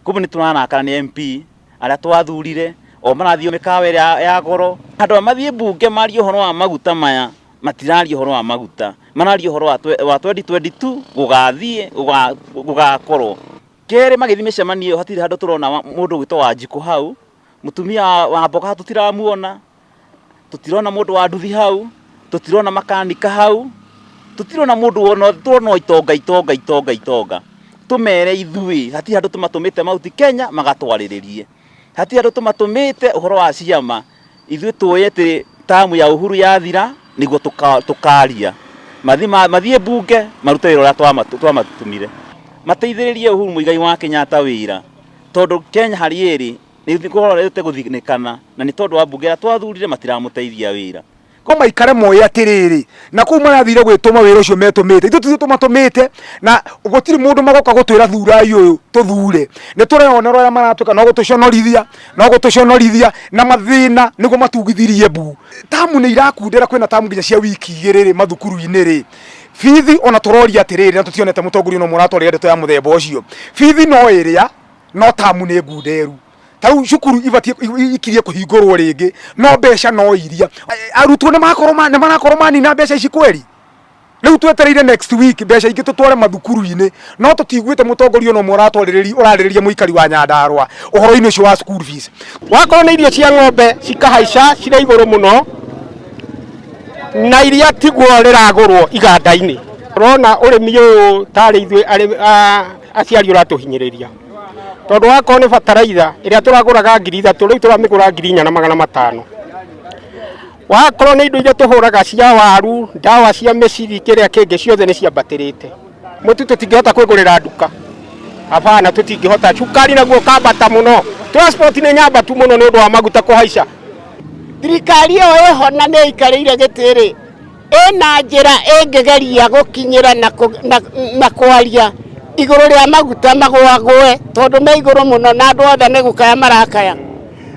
Koguo nĩ tũrarakara nĩ MP arĩa twathurire o marathiĩ mĩkawa ĩrĩa ya goro. Handũ ha mathiĩ mbunge marie ũhoro wa maguta maya, matiraria ũhoro wa maguta, mararia ũhoro wa 2022 gũgathiĩ gũgakorwo. Kerĩ magĩthiĩ mĩcemanio ĩyo hatirĩ handũ tũrona mũndũ ũgwĩtwo Wanjikũ hau, mũtumia wa mboga tũtiramuona, tũtirona mũndũ wa nduthi hau, tũtirona makanika hau, tũtirona mũndũ ona tũrona o itonga itonga itonga itonga. Tũmere ithuĩ hatirĩ handũ tũmatũmĩte Mount Kenya magatwarĩrĩrie. Hatirĩ handũ tũmatũmĩte ũhoro wa ciama, ithuĩ tũĩ atĩ tamu ya Uhuru yathira nĩguo tũkaria. Mathiĩ mbunge marute wĩra ũrĩa twamatũmire. Mateithĩrĩrie Uhuru Muigai wa Kenyatta wĩra tondũ Kenya harĩa ĩrĩ nĩ kũrorete gũthinĩkana na nĩ tondũ wa mbunge ĩrĩa twathurire matiramũteithia wĩra. Ko maikare moĩ atĩrĩrĩ, na kũu marathire gwĩtũma wĩra ũcio metũmĩte, ithuĩ tithuĩ tũmatũmĩte, na gũtirĩ mũndũ magoka gũtwĩra thurai ũyũ tũthure. Nĩ tũreyonera ũrĩa maratwĩka, no gũtũconorithia, no gũtũconorithia, na mathĩna nĩguo matugithirie mbu. Tamu nĩ irakundera, kwĩna tamu nginya cia wiki igĩrĩ rĩ mathukuru-inĩ rĩ, bithi ona tũroria atĩrĩrĩ, na tũtionete mũtongoria ona ũmwe ũratwarĩra ndeto ya mũthemba ũcio, bithi no ĩrĩa, no tamu nĩ ngunderu. Ta rĩu cukuru ibatiĩ ikirie kũhingũrwo rĩngĩ, no mbeca no iria. Arutwo nĩ makorwo nĩ marakorwo manina mbeca ici kweri? Rĩu twetereire next week mbeca ingĩ tũtware mathukuru-inĩ, no tũtiguĩte mũtongoria ona ũmwe ũratwarĩrĩria ũrarĩrĩria mũikari wa Nyandarũa ũhoro-inĩ ũcio wa school fees. Wakorwo nĩ irio cia ng'ombe cikahaica cirĩ igũrũ mũno, na iria tiguo rĩragũrwo iganda-inĩ. Ũrona ũrĩmi ũyũ tarĩ ithuĩ aciari ũratũhinyĩrĩria. Tondũ wakorwo nĩ bataraitha ĩrĩa tũragũraga 3000 rĩu tũramĩgũra 4500. Wakorwo nĩ indo iria tũhũraga cia waru, ndawa cia mĩciri kĩrĩa kĩngĩ ciothe nĩ ciambatĩrĩte. Mũtu tũtingĩhota kwĩgũrĩra nduka, hapana tũtingĩhota. Cukari naguo ũkambata mũno, transport nĩ nyambatu mũno nĩ ũndũ wa maguta kũhaica. Thirikari ĩyo ĩho na nĩ ĩikarĩire gĩtĩ rĩ, ĩna njĩra ĩngĩgeria gũkinyĩra na kwaria igũrũ rĩa maguta magũagũe tondũ me igũrũ mũno na andũ othe nĩ gũkaya marakaya.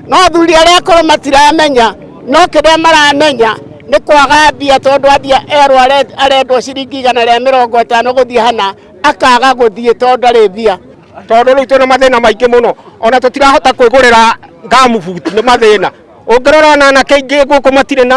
No athuri arĩa akũrũ matiramenya, no kĩrĩa maramenya nĩ kwaga mbia tondũ athiĩ erwo arendwo ciringi 150 gũthiĩ hana akaga gũthiĩ tondũ ndarĩ mbia. Tondũ rĩu twĩna mathĩna maingĩ mũno, ona tũtirahota kwĩgũrĩra gumboot nĩ mathĩna. Ũngĩrora ona anake aingĩ gũkũ matirĩ na